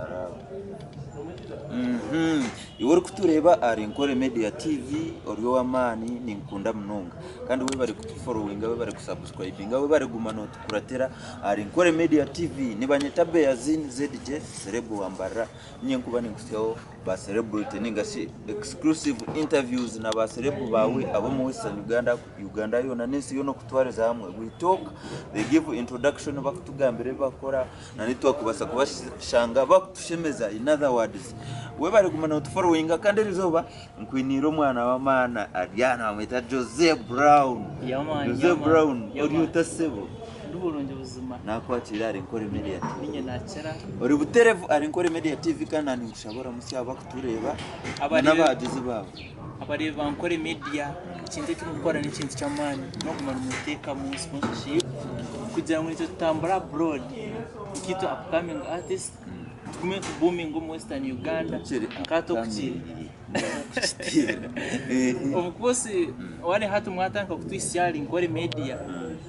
Araabe. Iwe orikutureeba ahari Nkore Media TV ori ow'amaani ninkukunda munonga kandi webare kutuforowinga webare kusubscribinga webare kuguma notukuratira ahari Nkore Media TV. Nibanyeta Beazin ZJ Celeb wa Mbarara niinye nkuba ninkuhitsyaho ba celebrity ninga shi exclusive interviews na ba celeb baawe ab'omu Western Uganda, Uganda yoona n'ensi yoona okutwariza hamwe. We talk, they give introduction bakutugambira ebi bakukora. Na nitwe twakubaasa kubashanga bakutushemeza in other words webare kuguma notuforowinga kandi erizooba nkwiniire omwana w'amaani ari aha nibamweta Jose Brown. Yeah man, Jose yeah man, Brown yeah ori man. ota sebo? Ndi burungi buzima. Nakwakiira ahari Nkore Media TV. Ninye nakira. Ori buterevu ahari Nkore Media TV kandi na ninkushaba oramutsye abakutureeba Abareebi- n'abahagizi baawe. Abareebi ba Nkore Media, ekintu eki murikukora n'ekintu ky'amaani n'okuguma nimuteekamu sponsorship kugira ngu naitwe tutambure abroad nkaitwe upcoming artist tugume nitubuuminga omu Western Uganda Tukiri nka tukiri. upcoming. Of course wareeba hati mwatandika kutuhitsya ahari Nkore Media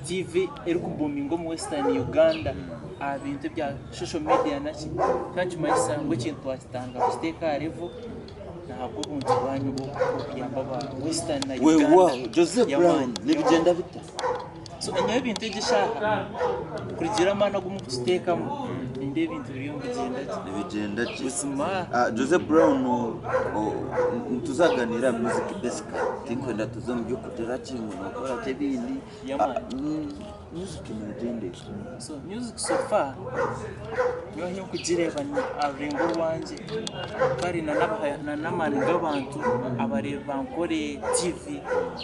TV erikubuuminga omu Western Uganda aha bintu ebya social media naki, kikaba nikimanyisa ngu ekintu twakitandika kukiteeka aha level. Ahabw'obuntu bwanyu bw'okuyamba aba Western na Uganda. Weewaawo Jose Yeah, Brown man. nibigyenda bita? So enyowe ebintu egi eshaaha kurugiirira amaani agu murikukiteekamu nindeeba ebintu biriyo nibigyenda gye. Nibigyenda gye. Buzima. Ah, Jose Brown nituzaganiira aha music basically tinkwenda tuze omu by'okugira ki ngu nokora ki ebindi. Yeah, man. Ah, music negyenda eta? So music so far nyowe ahu ndikugireeba aha rurengo orwangye kare na n'amaani g'abantu abareebi ba Nkore TV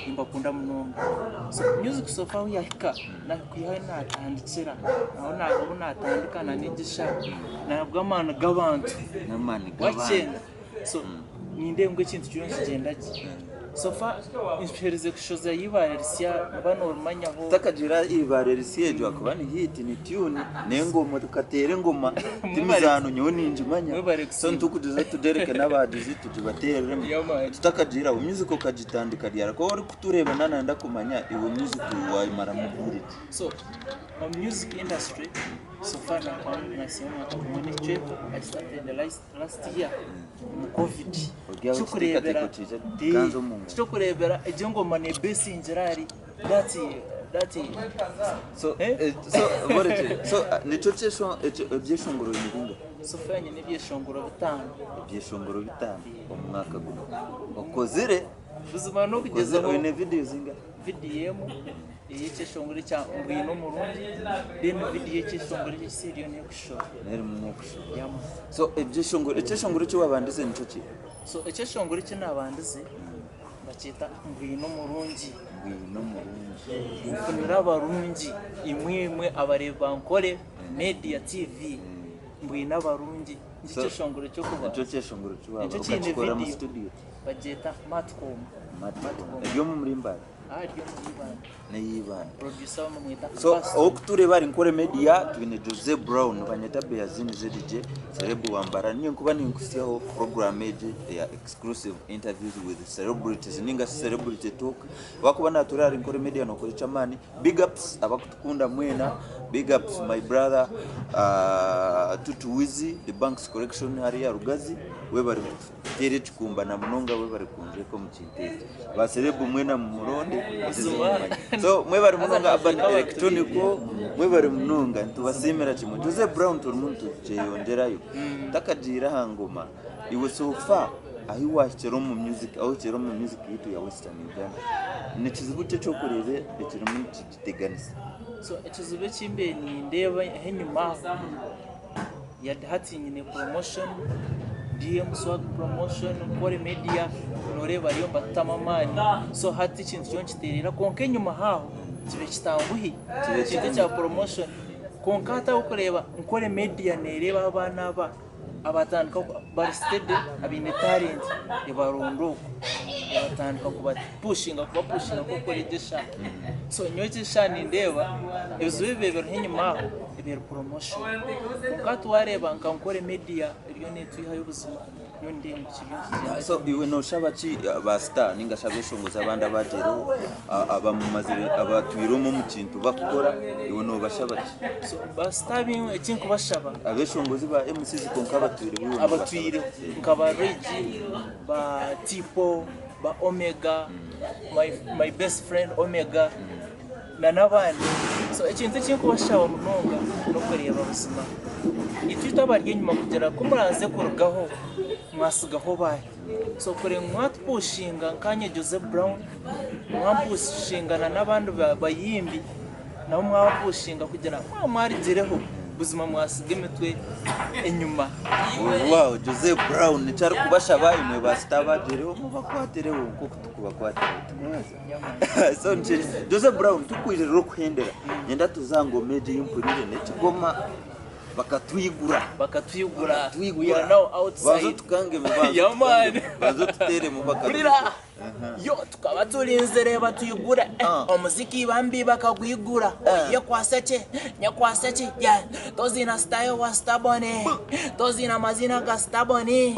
nimbakunda munonga. So music so far ahu yahika kwiha ahu naatandikira obu naatandika na n'egi eshaaha n'ahabw'amaani g'abantu N'amaani g'abantu. Wakyenda? So nindeeba ngu ekintu kiriyo nikigyenda gye. So far mperize kushoza eibaare risya noba norimanyaho. Otakagira eibaare risya eryo ahakuba ni hit ni tune n'engoma tukateera engoma timizaano nyowe ningimanya Mwebare so kusiima. nitukugiza tugyereke n'abahagizi tugibateereremu Yeah, man. tutakagiira aho music okagitandika ryari ku orikutureeba nanayenda kumanya iwe music wayimaramu bwire ki? So omu music industry so far nasiima omwaka gumwe n'ekicweka I started last Last year omu covid Ori aho ekyokureebera ekiteekateeko kiija kuganza omu ngaro. ekyokureebera egyo engoma nebesingira ahari that that So, Eh? eh, so, borekye, so ah, nikyo kyesho ekyo ebyeshongoro oine bingahi? So far nyine ebyeshongoro bitano. Ebyeshongoro bitano omu mwaka gumwe. Okozire? Buzima Okozire n'okugyezaho oine video zingahi? Vidiyo emwe ey'ekyeshongoro ekya Mbwine Omurungi then vidiyo y'ekyeshongoro ekyo eriyo n'eyokushora. N'erimu n'okushora. Yeah man. So ebyeshongoro ekyeshongoro eki wabandize nikyo ki? So ekyeshongoro eki nabandize bakyeta Mbwine Omurungi. Mbwine Omurungi. Nfunire abarungi imwe imwe abareebi ba Nkore Media TV mbwine abarungi. Nikyo So, kyeshongoro ky'okubanza. Nikyo kyeshongoro eki waaba Nikyo kiine okakikora mu vidiyo. studio? Bagyeta Matcom. Matcom. Eri omu muri Mbale? Aha eri omuri Ibanda. N'ey'Ibanda. Producer bamweta So Pastor. ow'okutureeba ari Nkore Media twine Jose Brown nibanyeta Beazini ZJ Celeb wa Mbarara. Niinye nkuba ninkuhitsyaho program egi eya exclusive interviews with celebrities ninga shi celebrity talk. Wakuba natureeba ahari Nkore Media nokora eky'amaani. Big ups abakutukunda mwena. Big ups my brother uh, Tutu Wizzy the Banks Collection hariya Rugazi. Webare Teera ekikumba na munonga webare kunjweka omu kintu eki. Ba celeb mwena mumuronde muzize mumanye. So mwebare munonga Urban Electronico mwebare munonga nitubasiimira kimwe. Jose Brown turimu nitukyeyongyerayo. Ntakagiire aha ngoma iwe so far ahi wahikire omu music ahu ohikire omu music yaitu ya Western Uganda ni kizibu ki eki orikureeba ekirimu nikituteganisa? So ekizibu eki mbaire nindeeba enyima aho Hati nyine promotion, DM swag promotion, Nkore media, noreeba bariyo nibatutamu amaani so hati ekintu kyona nikiteerera kwonka enyima haaho kibaire kitanguhi ekintu ekya promotion kwonka hati ahabw'okureeba Nkore media nereeba abaana aba abatandika bari steady abaine talent ebaronda okwo ebatandika kubapushinga kubapushinga nk'oku ori eshaaha so nyowe egi eshaaha nindeeba ebizibu ebibaire biriho enyima aho Ebeeri promotion. Kwonka hati wareeba nka Nkore media eriyo netwihayo buzima. Nyowe nindeeba ngu kiriyo nikigyenda So iwe noshaba ki ba star ninga shi abeshongozi abandi abagyeriho abamazire abatwire omu omu kintu bakukora iwe nobashaba ki? So ba star abaingi eki nkubashaba. Abeshongozi ba MCs kwonka abatwireho iwe nobashaba Abatwireho ki? nka ba Ray G, ba Tipo, ba Omega, my best friend Omega na n'abandi. So ekintu eki nkubashaba munonga n'okureeba buzima itwe itwe abari enyima kugira ku muraze kurugaho mwasigaho baahi. So kureba ngu mwatupushinga nkanye Jose Brown, mwampushinga na n'abandi bayimbi nabo mwabapushinga kugira ngu mwaba mwarugireho buzima mwasiga emitwe enyima. Wow, Jose Brown nikyo arikubashaba imwe ba star abagyereho mubakwatireho nk'oku tukubakwatiraho tikubaasa. So nikyo Jose Brown tukwije rero kuhendera nyenda tuze aha ngoma egi ei mpuriire n'ekigoma bakatwigura. Bakatwigura. We are now Banza outside. otukangemu, banza Yeah, man. otukangemu, banza otuteeremu bakatwigura. Hurira. Yo tukaba turinzire batwigure omuziki bambi bakagwigura oyekwase ki nyekwase ki yeah tozina style wa staboni tozina mazina ga staboni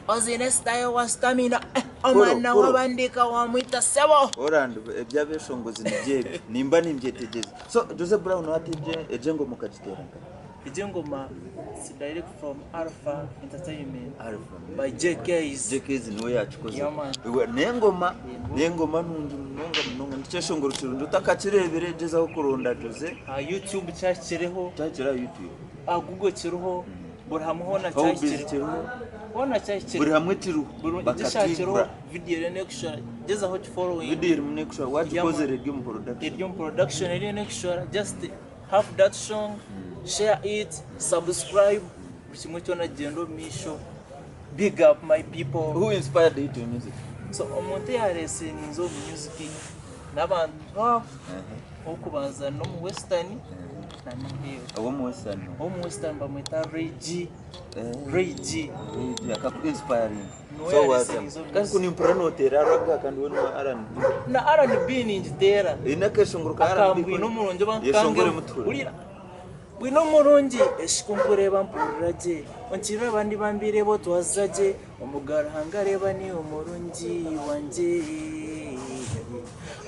ozine style wa stamina omwana Kuro, kuro. wabandika wamwita sebo. Orand eby'abeshongozi nibyo ebi nimba nimbyetegyereza. So Jose Brown hati egyo engoma okagiteera nkahi? Egyo engoma it's direct from Alpha Entertainment Alpha Music. by JKs. JKs niwe yakikozire. Yeah, man. Iwe n'engoma n'engoma nungi munonga munonga nikyeshongoro kirungi otakakireebire gyezaho kuronda Jose. Aha YouTube kyahikiriho. Kyahikire aha YouTube. Aha Google kiriho, buri hamwe hoona Howbiz kyahikiriho. kiriho. Hoona kyahikiriho. Buri hamwe kiriho. Buri Bakatwigura. Video eriyo nekushora gyezaho ogifollowinge. Video erimu nekushora wagikozire eri omu production. Eri omu production eriyo nekushora just have that song, share it, subscribe buri kimwe kyona kigyende omu maisho. Big up my people. Who inspired you to music? So omuntu eyareesire ninza omu music n'abantu abo ow'okubanza n'omu western na n'aheeru. Ow'omu western n'oha? Ow'omu western bamweta Ray G. Ray G. Ray G akaku inspiringa. Niwe So yareesire waza. ninza omu Kandi music. ku nimpurira noteera ragga kandi we n'owa R&B. Na R&B ningiteera. Eine akeshongoro ka Aka R&B Bwine Omurungi oba Yeshongore nkange mutuhure. Hurira. Bwine omurungi eshi ku nkureeba mpurira gye Onkirira abandi bambiire bo twaza gye Omuga Ruhanga reeba ni omurungi wangye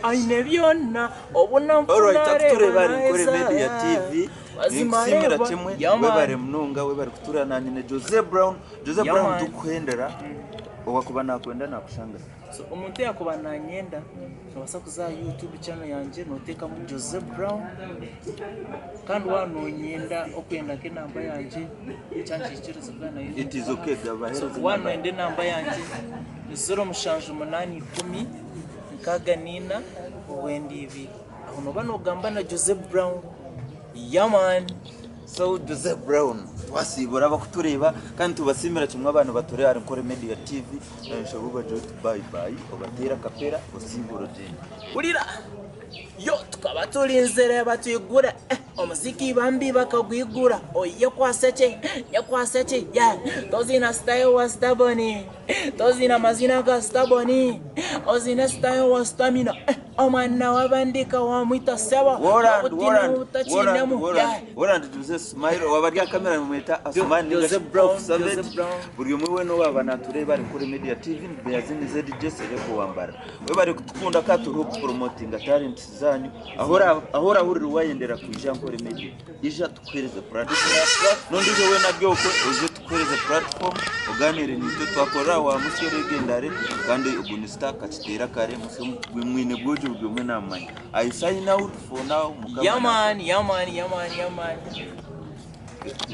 Aine byona obu Alright, nanfuna akutureeba reeba ari Nkore naheza Media TV. Mazima Ninkusiimira reeba kimwe, Yeah man. webare munonga, webare kutuura nanye na Jose Brown. Jose Yeah Brown man. tukuhendera, owakuba nakwenda nakushanga. So omuntu yakuba nanyenda nobasa kuza aha YouTube channel yangye notekamu Jose Brown kandi waaba nonyenda okwenda nk'enamba yangye kyankikiriza na It is okay, So gabahereze waaba enamba noyenda enamba yangye ni ziro mushanju munaani ikumi nkaaga naina orwenda ibiri aho noba nogamba na Jose Brown yeah man. So Jose Brown twasiibura abakutureeba kandi tubasiimira kimwe abantu bature ahari Nkore Media TV nshaba obagire oti bye bye obateere akapera osiibure ogyende. Hurira! Yo tukaba turinzire batwigure eh, omuziki bambi bakagwigura oyekwase ki nyekwase ki yeah tozina style wa staboni tozina amazina ga staboni ozine style wa stamina eh, omwana wabandika wamwita sebo Warrant, nobutina warrant, warrant, obutakinemu warrant, yeah warrant Jose Smile owaba ari aha kamera nimumweta Asuman Jose ningashi Brown, Prof Savage. Jose Brown. Buri omwe weena owaaba natureeba ari Nkore Media TV Beyazini ZJ Sereko Wambara. Webare kutukunda ka turiho kupromotinga talents zanyu ahu orahurira wayendera kwija Nkore Media ija tukuhereze platform n'ondijo weena ari okwe oije tukuhereze platform oganire nitwe twakorera wa musyo legendary kandi ogu ni star kakiteera kare musyo mwine bwogi buri omwe namumanya. I sign out for now mukama Yeah man, yeah man, yeah man, yeah man.